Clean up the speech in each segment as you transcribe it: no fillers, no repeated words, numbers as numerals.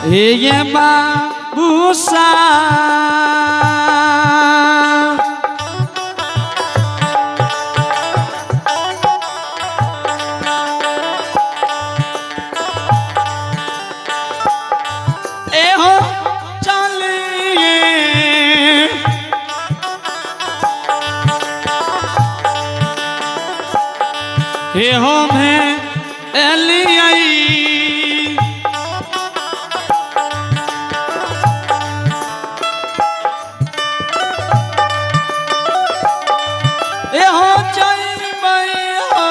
हे ये बाबूसा ए हो चलिए हे हो मैं एलियाई। ए हो जइबै हो।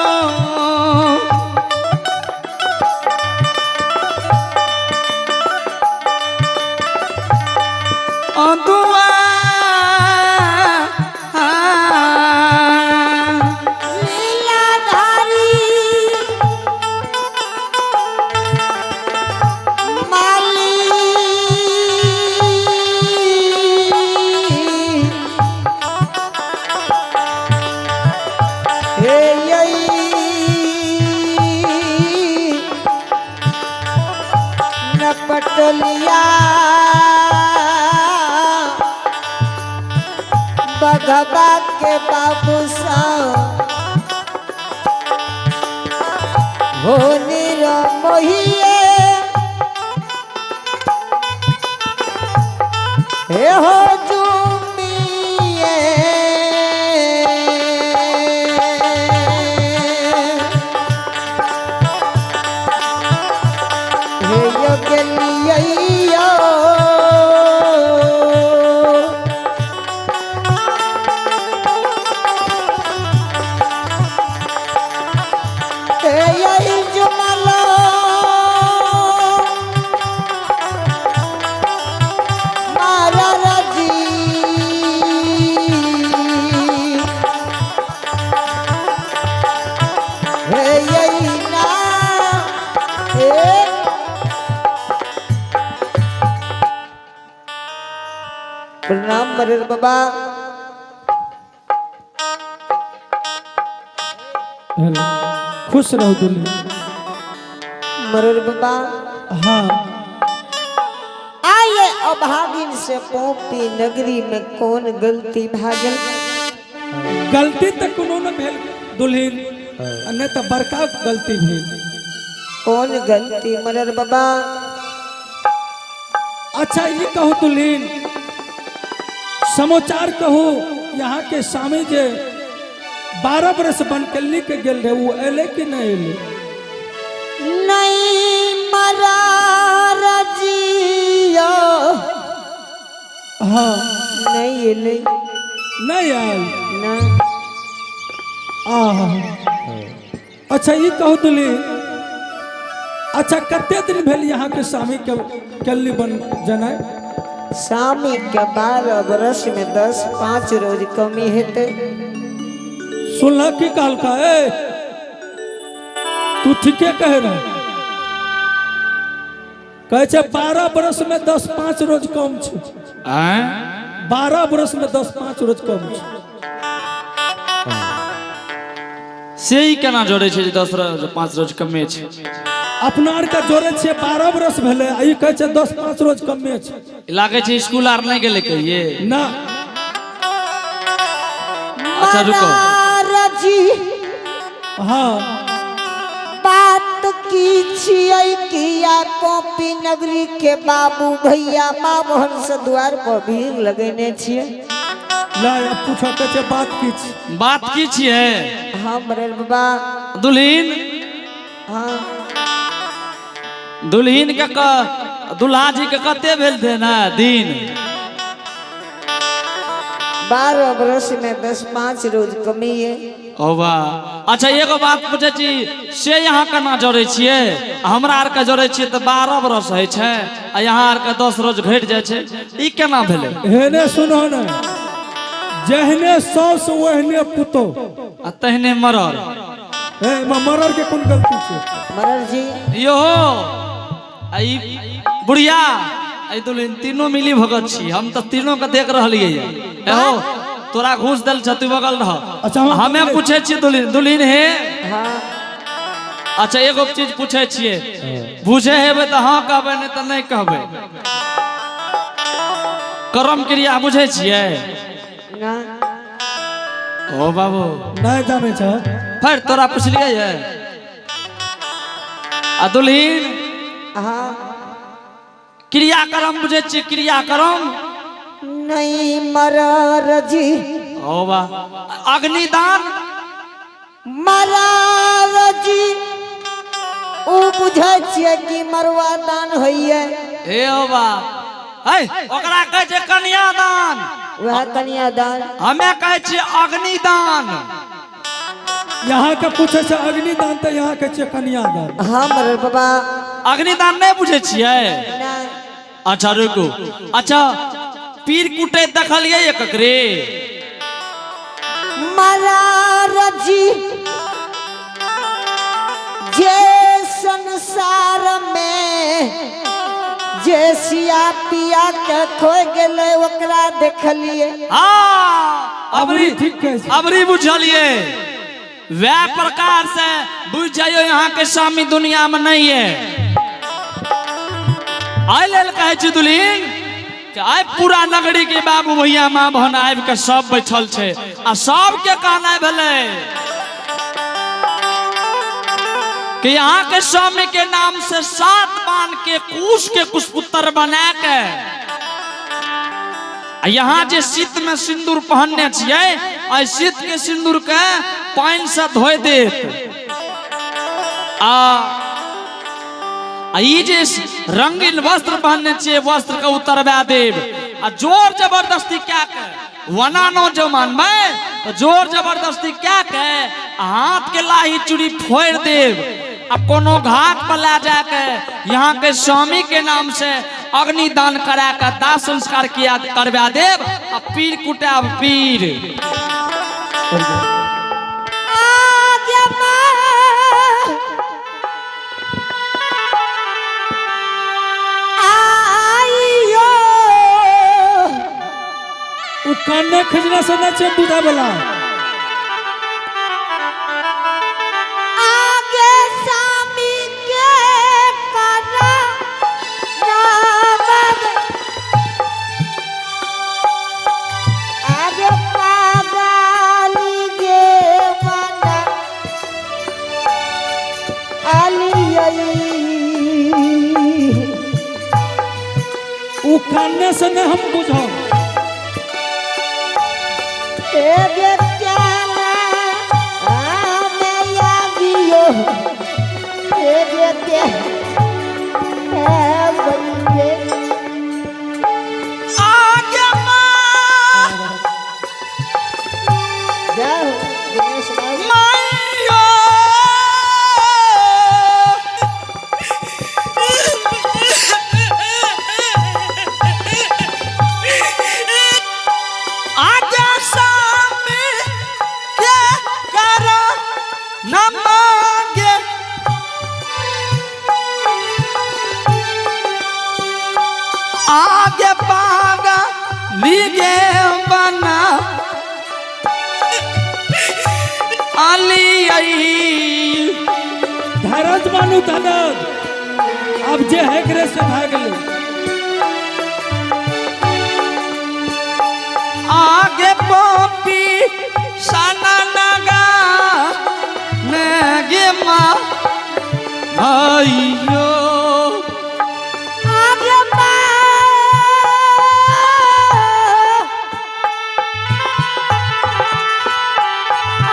अदुआ लीलाधारी माली हे यई नपटलिया बघबा के बाबू सा हो निरमोहिए हे हो जुमिए हे योगलियो। এই জমালো মারা রাজি হে এই না হে। प्रणाम मरर बाबा। हेलो, खुश रहो दुल्हन। मरर बाबा। हाँ। आये अभागिन से पोपी नगरी में कौन गलती भागल? गलती तऽ कोनो न भेल दुल्हन, आ नहि तऽ बड़का गलती भेल। कौन गलती मरर बाबा? अच्छा ये कहू दुल्हन, समाचार कहू, यहाँ के स्वामी जे 12 बरस बनकल्ली के गेल रहे, वो एले कि नहीं एले? नहीं मरा रजियो। हाँ। नहीं एले। नहीं आयल? ना। आहा। अच्छा ये कहू दुल्हन, अच्छा कते दिन भेल यहाँ के स्वामी के कल्ली बन जनाय? स्वामी के 12 बरस में 10-5 रोज कमी हेते। सुनला की कहलका? ए तू ठीके कहे रहे, कहै छै 12 बरस में 10-5 रोज कम छै। आँय? 12 बरस में 10-5 रोज कम छै। से ई केना जोड़ै छै जे 10 रोज 5 रोज कमे छै? अपना आरके जोड़े छियै 12 बरस भेलै, आ ई कहै छै 10-5 रोज कमे छै। लागै छै स्कूल आर नहि गेलै कहिये। ना। अच्छा, रुको। मरा रजी। हाँ। बात की छियै किया कॉपी नगरी के बाबू भैया माँ मोहन से द्वार पर भीड़ लगेने छियै? ला अब पूछो, कहै छै बात की छै? बात की छियै? हाँ मरल बाबा। दुल्हन। हाँ। दुल्हन के दुल्हा जी के कते भेल थे ना दिन? 12 बरस में 10-5 रोज कमी है। ओ वाह। अच्छा एगो बात पूछै छी, से यहाँ केना जोड़ै छियै? हमरा आरके जोड़ै छियै तऽ 12 बरस होइ छै, आ यहाँ आरके 10 रोज घटि जाइ छै, ई केना भेलै? हेने सुनो ने, जहने साउस ओहने पुतोह। आ तहने मरल। हे मरर के कोन गलती छै? मरल जी। यो आ ई बुढ़िया आ ई दुल्हन तीनों मिली भगत छी, हम तऽ तीनों के देख रहलियै ये। एहो तोरा घूस देल छ, तू बगल रह। अच्छा, हम- हमें पूछे छियै दुल्हिन, दुल्हिन हे। हाँ। अच्छा एगो चीज पूछे छियै, बुझे हेबै तऽ हाँ कहबै, नहीं तऽ नहीं कहबै। कर्म क्रिया बुझे छियै? ना। ओ बाबू नहीं जाने छ। फिर तोरा पुछलियै है। आ दुल्हिन? हाँ। क्रियाक्रम बुझे छियै? क्रियाक्रम? नहीं मरार जी। ओ बा अग्निदान? मरार जी उ बुझै छियै कि मरवा दान होइए। हे ओ बा है, ओकरा कहै छै कन्यादान। वह कन्यादान। हमें कहै छियै अग्निदान। यहाँ के पूछे छै अग्निदान तऽ यहाँ के छियै कन्यादान। हाँ मरल बाबा। अग्निदान नहीं बुझै छियै? ना। अच्छा रुकू। अच्छा पीर कुटे देखलियै ये ककरे? मरार जी जे संसार में जे सिया पिया के खोइ गेलै ओकरा देखलियै। हाँ, अबरी अबरी ठीक कहै छै। अबरी बुझलियै। वह प्रकार से बुझ जाइयो यहाँ के स्वामी दुनिया में नहीं है। आइ लेल कहै छी दुल्हिन कि आइ पूरा नगरी के बाबू भैया माँ बहन आबि के सब बैठल छै आ सबके कहनाइ भेलै कि यहाँ के स्वामी के नाम से 7 बान के कुश के कुशपुत्र बना के आ यहाँ जे शीत में सिंदूर पहनने छियै, आ शीत के सिंदूर के पानि से धोइ देत। आ ई जे रंगीन वस्त्र पहनने छियै, वस्त्र के उतरवा देब। आ जोर जबरदस्ती क्या के वनानो जो मानबै तो जोर जबरदस्ती क्या के हाथ के लाही चूड़ी फोड़ देब। आ कोनो घाट पर ला जाके यहाँ के स्वामी के नाम से अग्निदान करा के दाह संस्कार किया करवा देब। आ पीर कुटाब पीर। आगे माँ आइयो। उ कान्ने खिजला से नहि छै बुझै वाला। आगे स्वामी के करा नामग। आगे पागाली गे मना आलियई। उ कान्ने से नहि हम बुझब। एगे प्याला आमे आगियो। एगे ते ए बंगे। आगे माँ जाओ दिनेश बाबू। माइयो। आगे स्वामी के करो न मांगे। आगे पागा लीगे बना आली आई। धैरज मानू धैरज, अब जे है करे से भए गेलै। आगे पॉपी साना नगा नगे माँ आइयो। आगे माँ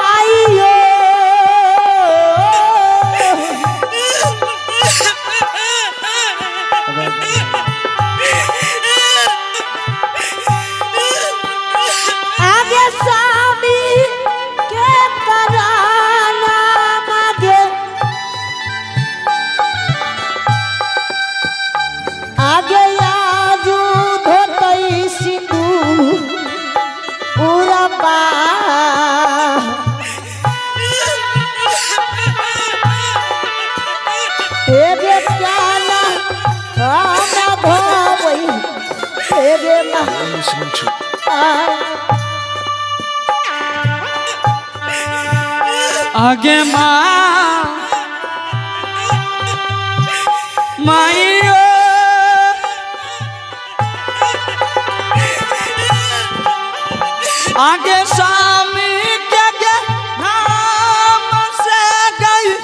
आइयो। आगे स्वामी के कराना मागे। आगे आजू धोतई सिंदूर पूरा पा। एगे प्याला आना धोवई। एगे मा Listening to आ आगे माँ माइयो आगे स्वामी के के नाम से गई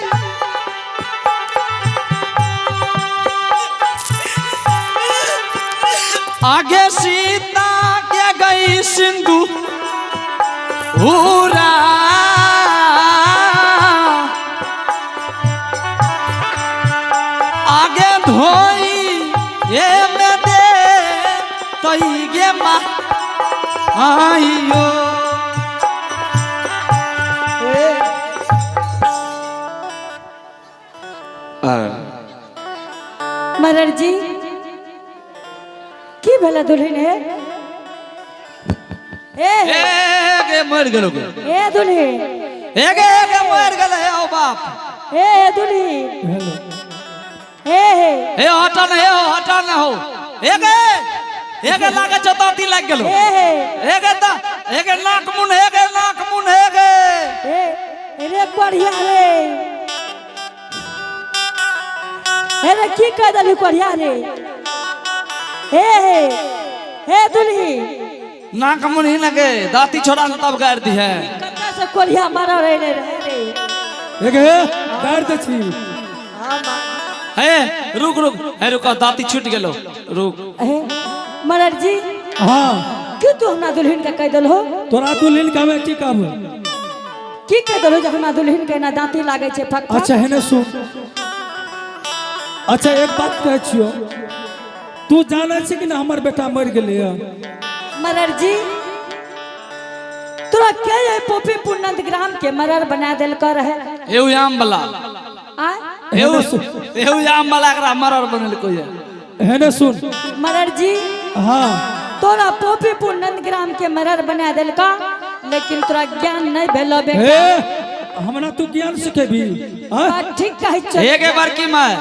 आगे सीता के गई सिंधु पूरा आगे धोई ये में दे तई गे मा आइयो मरर जी की भेला दुल्हन हे ए ए गे मर गेलो गे ए दुल्हन ए गे ए गे मर गेल हे ओ बाप ए हे दुल्हन हेलो हे हे हे हटा न हे हो हटा न हो ए गे ए गे लागे छौ दाँती लागि गेलो हे हे ए गे ता ए गे नाक मुन हे गे नाक मुन हे गे ए रे बढ़िया रे हे रे की कह देलही बढ़िया रे हे हे हे दुल्हन नाक मुन ही लगे दाँती छोड़ा न तब गारि दी है कत्ता से कोढ़िया मारल रहे रे रे एक हे गारि दै छी हे रुक रुक हे रुक दाँती छूट गेलो रुक हे मरर जी हाँ क्यों तू हमरा दुल्हन के कह देलहो तोरा दुल्हन के हमे की कहब की कह देलहो जे हमरा दुल्हन के एना दाँती लागै छै फक फक अच्छा हेने सुन अच्छा एक बात कहै छियो तू जानै छी कि ना हमर बेटा मरि गेलै मरर जी तोरा के है पोपी पुनंद ग्राम के मरर बना देलक रहे एहू आम वाला आ एहू एहू आम वाला एकरा मरर बनेलको ये हेने सुन मरर जी हाँ तोरा पोपी पुनंद ग्राम के मरर बना देलका लेकिन तोरा ज्ञान नहीं भेलो हे बेटा हमरा तू ज्ञान सिखेबी हाँ? बात ठीक कहै छौ हे गे बड़की माय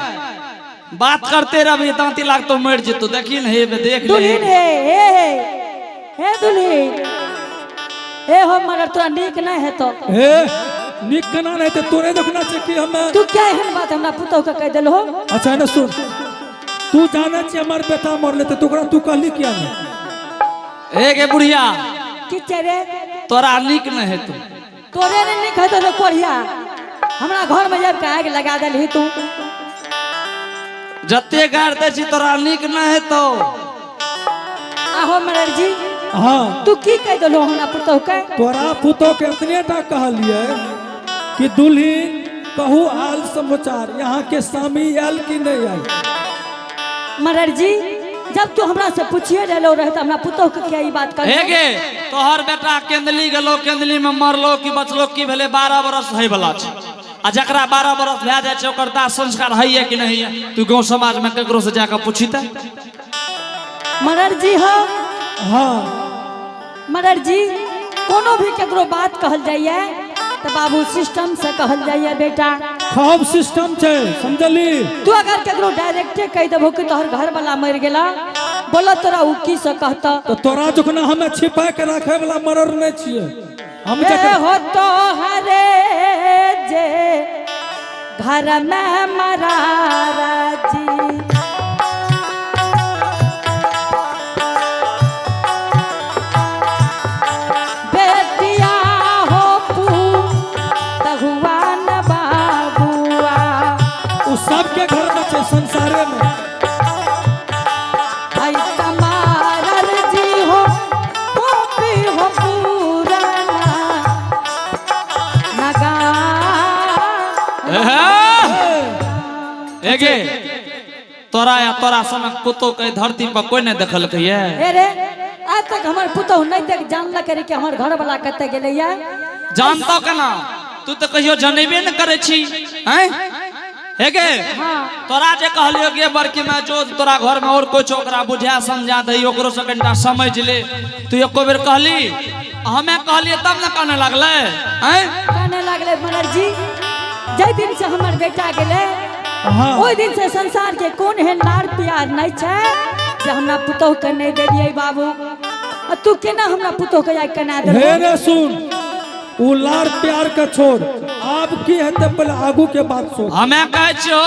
बात करते रहबी दाँती लागतो मरि जेतो देखी न हे बे देख ले दुल्हन हे हे हे हे दुल्हन हे हो मरर तोरा नीक नहीं हेतो हे नीक केना नहीं ते तोरे देखना छै कि हमे तू क्या एहन बात हमरा पुतोह के कह देलहो अच्छा हेने सुन तू जानै छी हमर बेटा मरले ते तोकरा तू कहली किया नहीं हे गे बुढ़िया की छै रे तोरा नीक न हेतो तोरे ने नीक हेतो रे कोढ़िया हमरा घर में जाब के आगि लगा देलही तू जते गारि दै छी तोरा नीक न हेतो आहो मरर जी हाँ तू की कह देलहो हमरा पुतोह के तोरा पुतोह के इतने टा कहलिए कि दुल्हन कहू हाल समाचार यहाँ के स्वामी आयल कि नहीं आयल मरर जी जब तू हमरा से पूछिए रहलो रहे तो हमरा पुतोह के क्या ई बात कर हे गे तोहर बेटा केंदली गेलो केंदली में मरलो कि बचलो की भेलै 12 बरस होइ वाला छै आ जकरा 12 बरस भए जाइ छै ओकर दाह संस्कार होइए कि नहीं होइए तू गाँव समाज में ककरो से जाकर पूछी तऽ मरर जी हो हाँ मरर जी कोनो भी केकरो बात कहल जाइए तो बाबू सिस्टम से कहल जाइए बेटा खब सिस्टम छै समझली तू अगर केकरो डायरेक्टे कह देबो कि तोहर घर वाला मर गेला बोला तोरा उ की से कहता तो तोरा जखना हमें छिपा के रखे वाला मरर नहीं छिए हम ए जखन हो तो हरे जे घर में मरारा जी बेटिया हो पू तहुआ न बाबुआ उ सबके घर में छै संसारे में आई तमारर जी हो पोपी हो पूराना नगा हे गे तोरा या तोरा सनक कुत्तो के धरती पर कोई नहीं देखलकै ये ए रे आज तक हमर पुतहु नहीं तक जानलक रे कि हमर घर वाला कते गेलैया जानतो केना तू तऽ कहियो जनेबे न करै छी हैं हे गे तोरा जे कहलियो गे बड़की में जो तोरा घर में और कोई ओकरा बुझा समझा दही ओकरो से कनिटा समझ ले तू एको बेर कहली हमें कहलिए तब न कहने लगले हैं कहने लागले मरर जी जाहि दिन से हमर बेटा गेलै हाँ ओहि दिन से संसार के कोन एहन लाड़ प्यार नहीं छै जे हमरा पुतहु के नहीं देलियै बाबू आ तू केना हमरा पुतहु के जाय केना हे देलहो रे सुन उ लाड़ प्यार के छोड़ आब की हेतै पहिले आगू के बात सोच। हमे कहै छियौ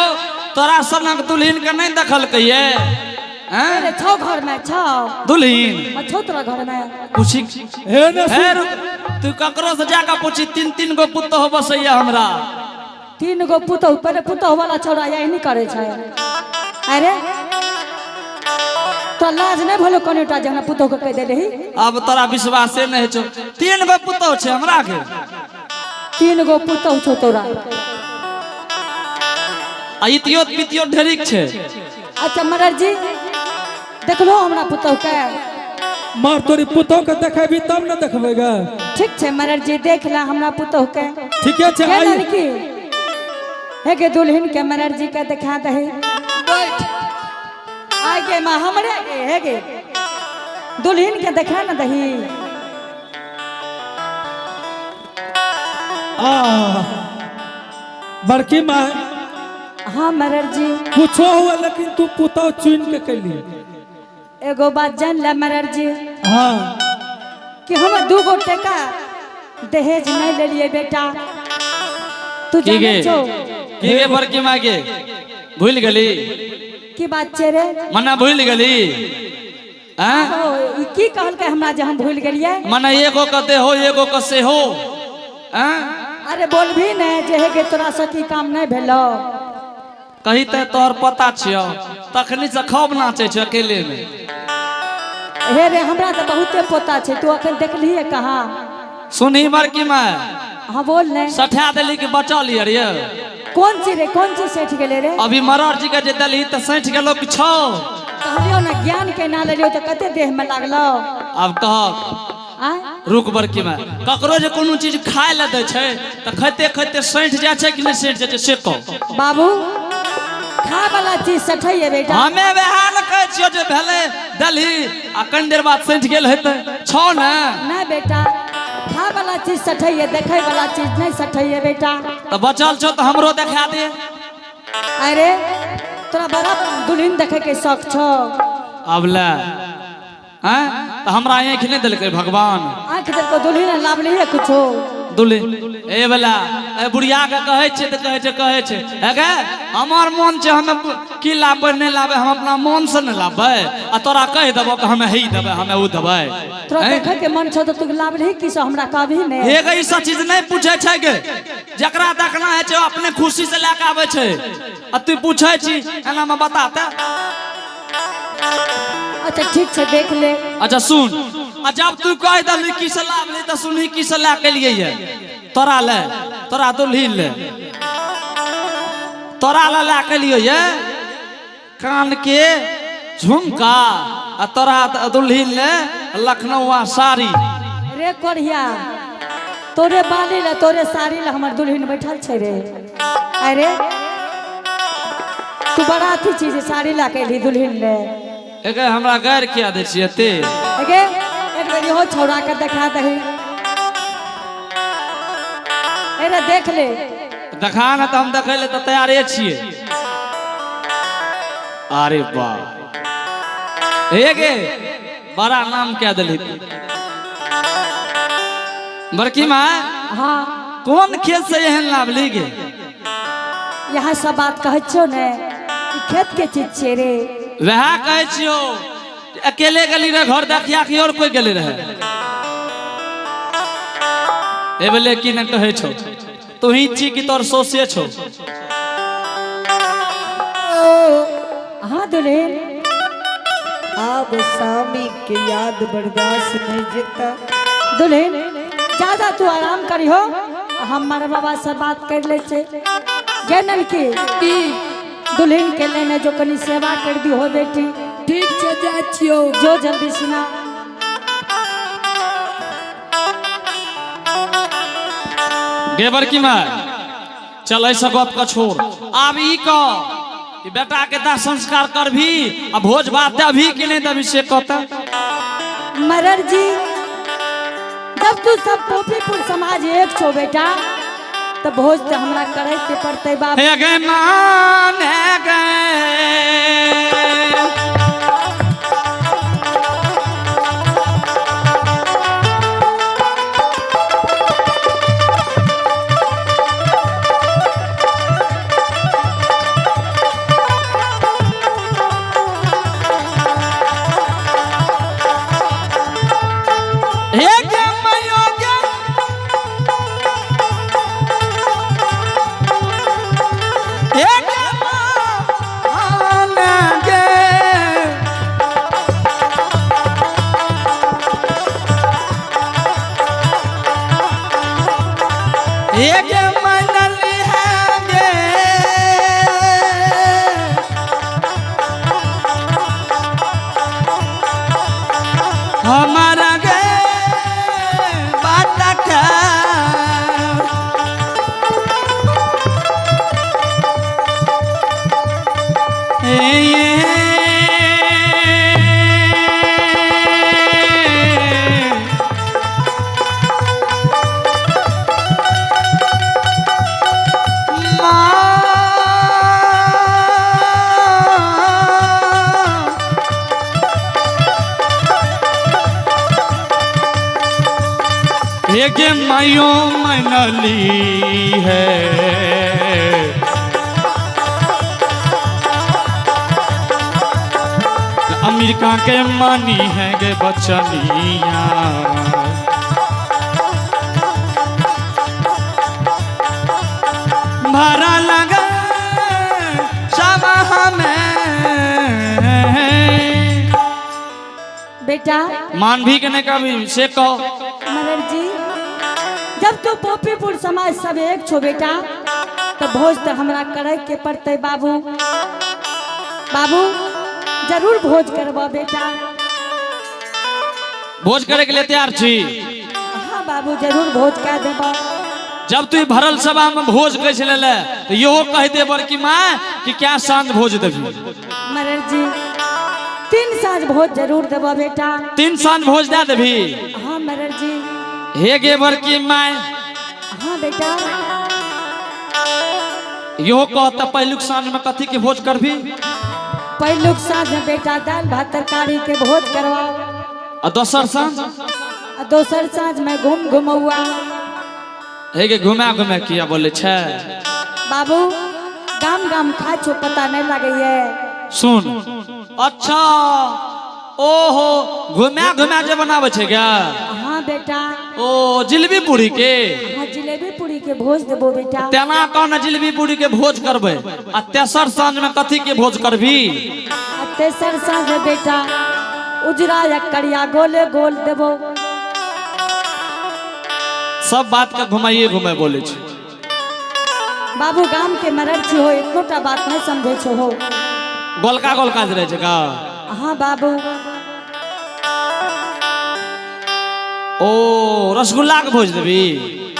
तोरा सनक दुल्हिन के नहीं देखलकै हैं? अरे छौ घर में छौ। दुल्हिन आ, छौ तोरा घर में। पूछी हे ने हे सुन। रुक, तू ककरो से जाके पूछी, तीन तीन गो पुतोह बसैया हमरा। 3 गो पुतोह, पहिले पुतोह वाला छौड़ा यही करे छै। अरे तो लाज नहीं भलो कनिटा जे हमरा पुतोह के कह देलही। अब तोरा विश्वासे नहीं छौ। 3 गो पुतोह छै हमरा के। 3 गो पुतोह छौ तोरा। आ इतियो पितियो ढेरिक छै। अच्छा मरर जी देखलो हमरा पुतोह के? मार तोरी पुतोह के देखेबी तब न देखबै गे। ठीक छै मरर जी देख ले हमरा पुतोह के। ठीके छै, हे आइ। लड़की हे गे दुल्हन के मरर जी के देखा दही। बैठ। आइ गे माँ हमरे गे, हे गे दुल्हन के देखा न दही। आ बड़की माँ। हाँ मरर जी। कुछो हुआ लेकिन तू पुतोह चुन के कैली। एगो बात जान ले मरर जी। हाँ। कि हम 2 गो टका दहेज नहीं लेलिए बेटा। तू की गे? जाने छो? की गे बड़की माँ के भूल गेली? की बात छे रे? मना भूल गेली? हाँ? ओ, ई की कहलकै हमरा जे हम भूल गेलिए? मना एगो के देहो एगो के सेहो। हाँ? अरे बोलभी ने जे हे के तोरा से की काम नहीं भेलो। कही ते तोहर पता छियो तखनी से खूब नाचे छो अकेले में। हे रे हमरा तो बहुते पोता छे, तू अखन देखलिए कहाँ? सुनही बड़की माँ। हाँ बोल ने। सठा देली कि बचल रे। कौन चीज रे, कौन चीज सठ गेले रे? अभी मरर जी के जे देली त सठ गेलो कि छौ। कहलियो ना ज्ञान के ना लेलियो त कते देह में लागलो। अब कह आ? रुक बड़की माँ, ककरो जे कोनो चीज खाय ले दै छै त खाइते खाइते सठि जाइ छै कि नहि सठि जाइ छै से कह। बाबू खा वाला चीज सठैये बेटा। हमे वएह ने कहै छियौ जे भेलै देलही आ कनि देर बाद सठि गेल हेतै छौ ने। नहि बेटा खा वाला चीज सठैये, देखै वाला चीज नहि सठैये बेटा। त बचल छौ त हमरो देखा दे। अरे तोरा बड़ा दुल्हन देखै के शौक छौ। अब ले हैं त हमरा आँखि नहि देलकै भगवान। आँखि देलकै दुल्हन लाबलियै कुछो। दुल्हन ए बला ए बुढ़िया के कहै छै त कहै छै कहै छै हे गे हमर मोन छै हमे की लाबबै नहि लाबबै, हम अपना मोन से नहि लाबबै आ तोरा कहि देबौ कि हमे हे देबै हमे ओ देबै। तोरा हैं? देखै के मन छौ त तू लाबलही की सब हमरा कहबही ने। हे गे ई सब चीज नहि पूछै छै गे, जकरा देखना है छै ओ अपने खुशी से लए के आबै छै आ तू पूछै छी एना मे बता त। अच्छा ठीक छै देख ले। अच्छा सुन, आ जब तू कहि देलही की से लाबली त सुनही की से लए के एलियै ये। तोरा ले, तोरा दुल्ही ले, तोरा ले लए के एलियै ये कान के झुमका आ तोरा दुल्ही ले लखनऊआ साड़ी। रे कोढ़िया तोरे बाली ले तोरे साड़ी ले हमर दुल्हन बैठल छै रे। अरे तू बड़ा अथी चीज साड़ी लए के एलही दुल्हन ले। एके हमरा गैर किया दै छियै एते? एके एक बेर इहो छौड़ा के देखा दही। अरे देख ले। देखा ना त हम देखै ले त तैयारे छियै। अरे वाह हे गे बड़ा नाम कह देलही तू। बड़की माँ। हाँ। कोन खेत से एहन लाबली गे? यहाँ सब बात कहै छियौ ने ई खेत के चीज छियै रे। वएह कहै छियौ अकेले गेली रहे घर देखिया कि और कोई गेले रहे? ए बोले की न कहै छौ तू ही छी कि तोर सोसे छौ? हाँ दुल्हन। आब स्वामी के याद बर्दाश्त नहीं जेता। दुल्हन ज्यादा तू आराम करिहो, हमारे बाबा से बात कर ले छे। गे ननकी की? दुल्हन के लेने जो कनी सेवा कर दी हो बेटी। ठीक छै जाइ छियौ। जो जल्दी सुना। गे बड़की माय चल ऐसा गप का छोड़, आब ई कह कि बेटा के दाह संस्कार करभी आ भोज भात देबही कि नहीं देबही से कहता। मरर जी जब तू सब पोपीपुर समाज एक छो बेटा तो भोज तो हमरा करे के पड़ते बाप। हे गे मान हे गे एक मंडल है गे हमारा गे बात का एक मायो मनली है। अमेरिका के मानी है गे बचनिया। भरा लगा सभा में। बेटा मान भी के नहीं कभी से कहो। मरर जी जब तो पोपीपुर समाज सब एक छो बेटा तो भोज तो हमरा करे के पड़ते बाबू। बाबू जरूर भोज करबो बेटा। भोज करे के लिए तैयार छी? हाँ बाबू जरूर भोज कर देबो। जब तू भरल सभा में भोज कैसे ले ले तो यो कह दे बड़की माँ कि क्या सांझ भोज देबी। मरर जी 3 साँझ भोज जरूर देबो बेटा। 3 साँझ भोज दे देबी? हाँ मरर जी। हे गे बड़की माँ। हाँ बेटा। यो कहता पहलुक साँझ में कथी के भोज करबी? पहलुक साँझ में बेटा दाल भात तरकारी के भोज करवाओ। और दोसर साँझ? और दोसर साँझ में घूम घुमौआ। हे गे घुमा घुमा किया बोले छे? बाबू गाम गाम खा छो पता नहीं लगे है। सुन अच्छा ओहो घुमा घुमा जे बनावे छे क्या? हाँ बेटा। ओ जिलेबी पूरी के? हाँ जिलेबी पूरी के भोज देबो बेटा। तेना कौन जिलेबी पूरी के भोज करबे? आ तेसर साँझ में कथी के भोज करबी? आ तेसर साँझ में बेटा उजरा या करिया गोले गोल देबो। सब बात के घुमाइए घुमाए बोले छे। बाबू गाम के मरर छी हो इतनोटा बात नहीं समझे छो हो। गोलका गोलका रहे छे का? हाँ बाबू। ओ रसगुल्ला के भोज देबी?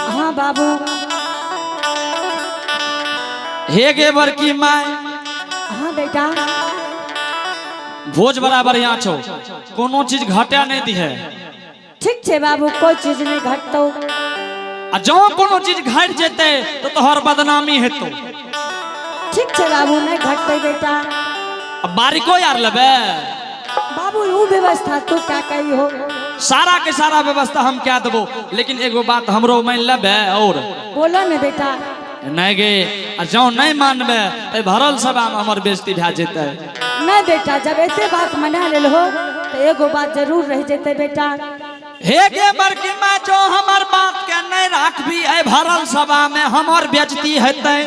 हाँ बाबू। हे गे बड़की माय। हाँ बेटा। भोज बड़ा बढ़िया छो, कोनो चीज घटे नहीं दी है। ठीक छे बाबू कोई चीज नहीं घटतो। आ जो कोनो चीज घट जेते तो तोहर बदनामी हेतो। ठीक छे बाबू नहीं घटते बेटा। अब बारिको यार लेबे बाबू you व्यवस्था तू क्या कही हो? सारा के सारा व्यवस्था हम क्या देबो, लेकिन एगो बात हमरो मान लेबे और बोलो ने बेटा। नहीं गे आ जो नहीं मानबे तो भरल सभा में हमर बेइज्जती भए जेतै। नहीं बेटा जब एते बात मना लेल हो तो एगो बात जरूर रह जेतै बेटा। हे गे बड़की माँ जो हमर बात के नहीं राखबी ए भरल सभा में हमर बेइज्जती हेतै।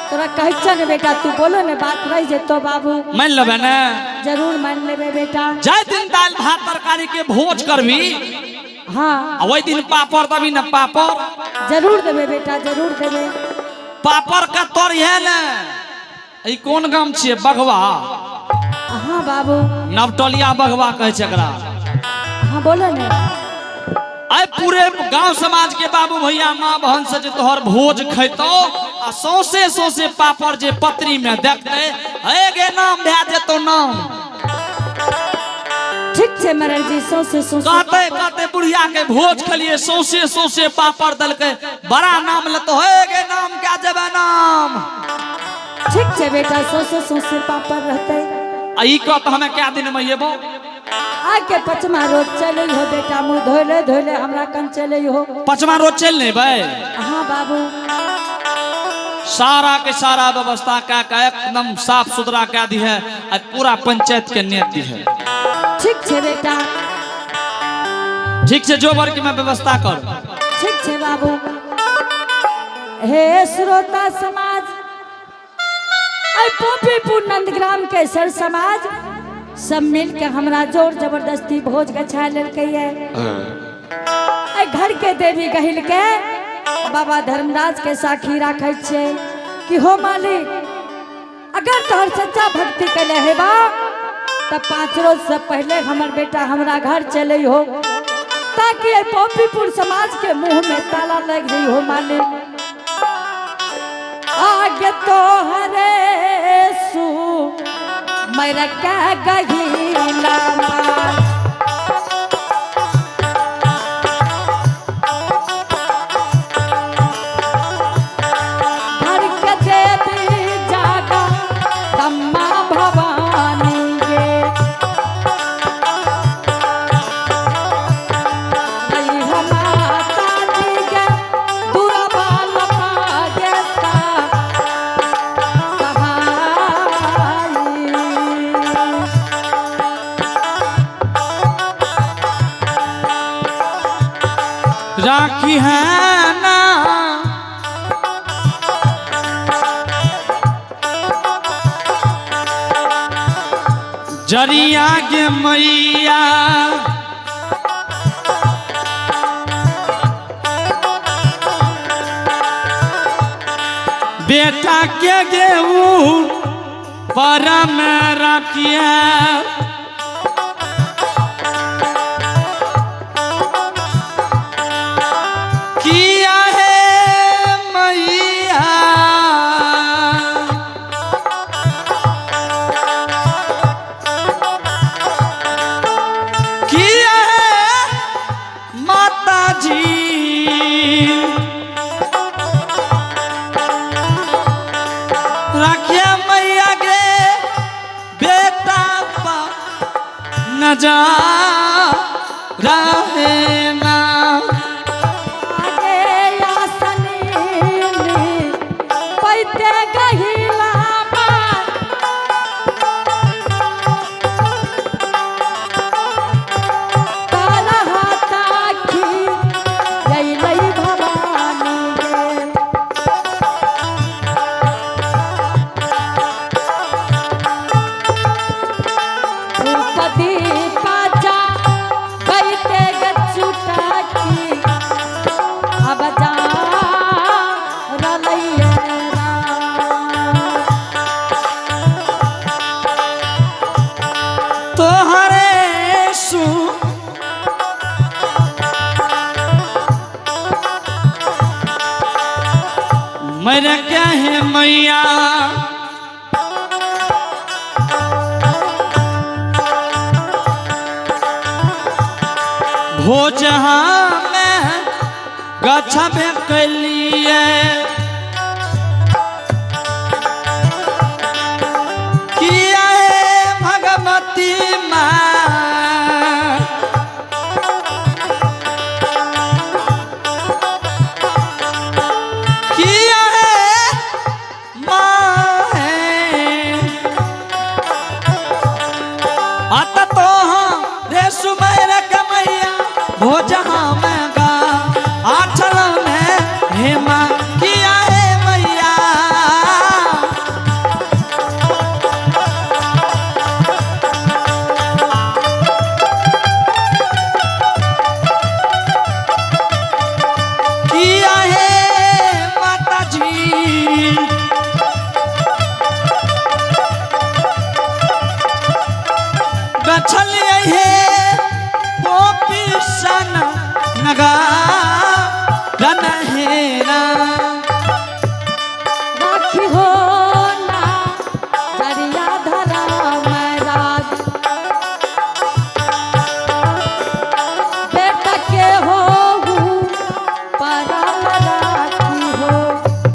तोरा कहै छ ने बेटा तू बोलो ने बात रह जेतो बाबू। मान लेबे ने? जरूर मान लेबे बेटा। जाय दिन दाल भात तरकारी के भोज करबी। हाँ। आ वही दिन पापड़ देबी ने? पापड़ जरूर देबे बेटा जरूर देबे। पापड़ का तोर है ने। ई कोन गाम छियै? बघवा। हाँ बाबू। नवटोलिया बघवा कहै छै एकरा। हाँ बोलो ने। आइ पूरे गांव समाज के बाबू भैया माँ बहन से जे तोहर भोज खैतो आ सौसे सौसे पापड़ जे पत्री में देखते हे गे नाम भए जेतो नाम। ठीक छे मरर जी सौसे सौसे कहते कहते बुढ़िया के भोज खलिए सौसे सौसे पापड़ दलके बड़ा नाम लेतो हे गे नाम क्या जेबे नाम। ठीक छे बेटा सौसे सौसे पापड़ रहते। आ ई कहत हमें क्या दिन में एबो? आके पचमा रोज चले हो बेटा मुँह धोले धोले हमरा कन चले हो। पचमा रोज चल नहीं भाई? हाँ बाबू। सारा के सारा व्यवस्था का एकदम साफ सुथरा क्या दी है और पूरा पंचायत के नेत दी है। ठीक छे बेटा। ठीक से जो वर्ग में व्यवस्था कर। ठीक छे बाबू। हे श्रोता समाज पोपीपुर नंदग्राम के सर समाज सब मिल के हमरा जोर जबरदस्ती भोज गछा लेलकै है। घर के देवी गहिल के बाबा धर्मराज के साखी राखै छियै कि हो मालिक, अगर तोहर सच्चा भक्ति कैले हेबा तब 5 रोज से पहले हमर बेटा हमरा घर चले हो, ताकि एहि पॉपीपुर समाज के मुंह में ताला लग जाइ हो मालिक। आगे तो हरे सु मेरा क्या गहीला माल। घर के देवी जागा तम्मा भवानी गे। रही हम माता जी गे, दुर्बल पागे सा सहाई। राखी है ना जरिया के मैया, बेटा के गेहूं परम रखिया। किया है मैया, किया है माता जी, रखिया मैया के बेटा पा नजा रहे ना। आगे आसनी पैते गहिला मार। तारा ताखी जइलै भवानी गे। द्रौपदी पाचा गईते गचुटाकी अब जा रलैया राम। तोहरे सु मेरे क्या है मैया, भोज में गछबे कैलिए, किया है भगवती माँ, किया है माँ है। अत तो हाँ रे सुमेर कमैया भोज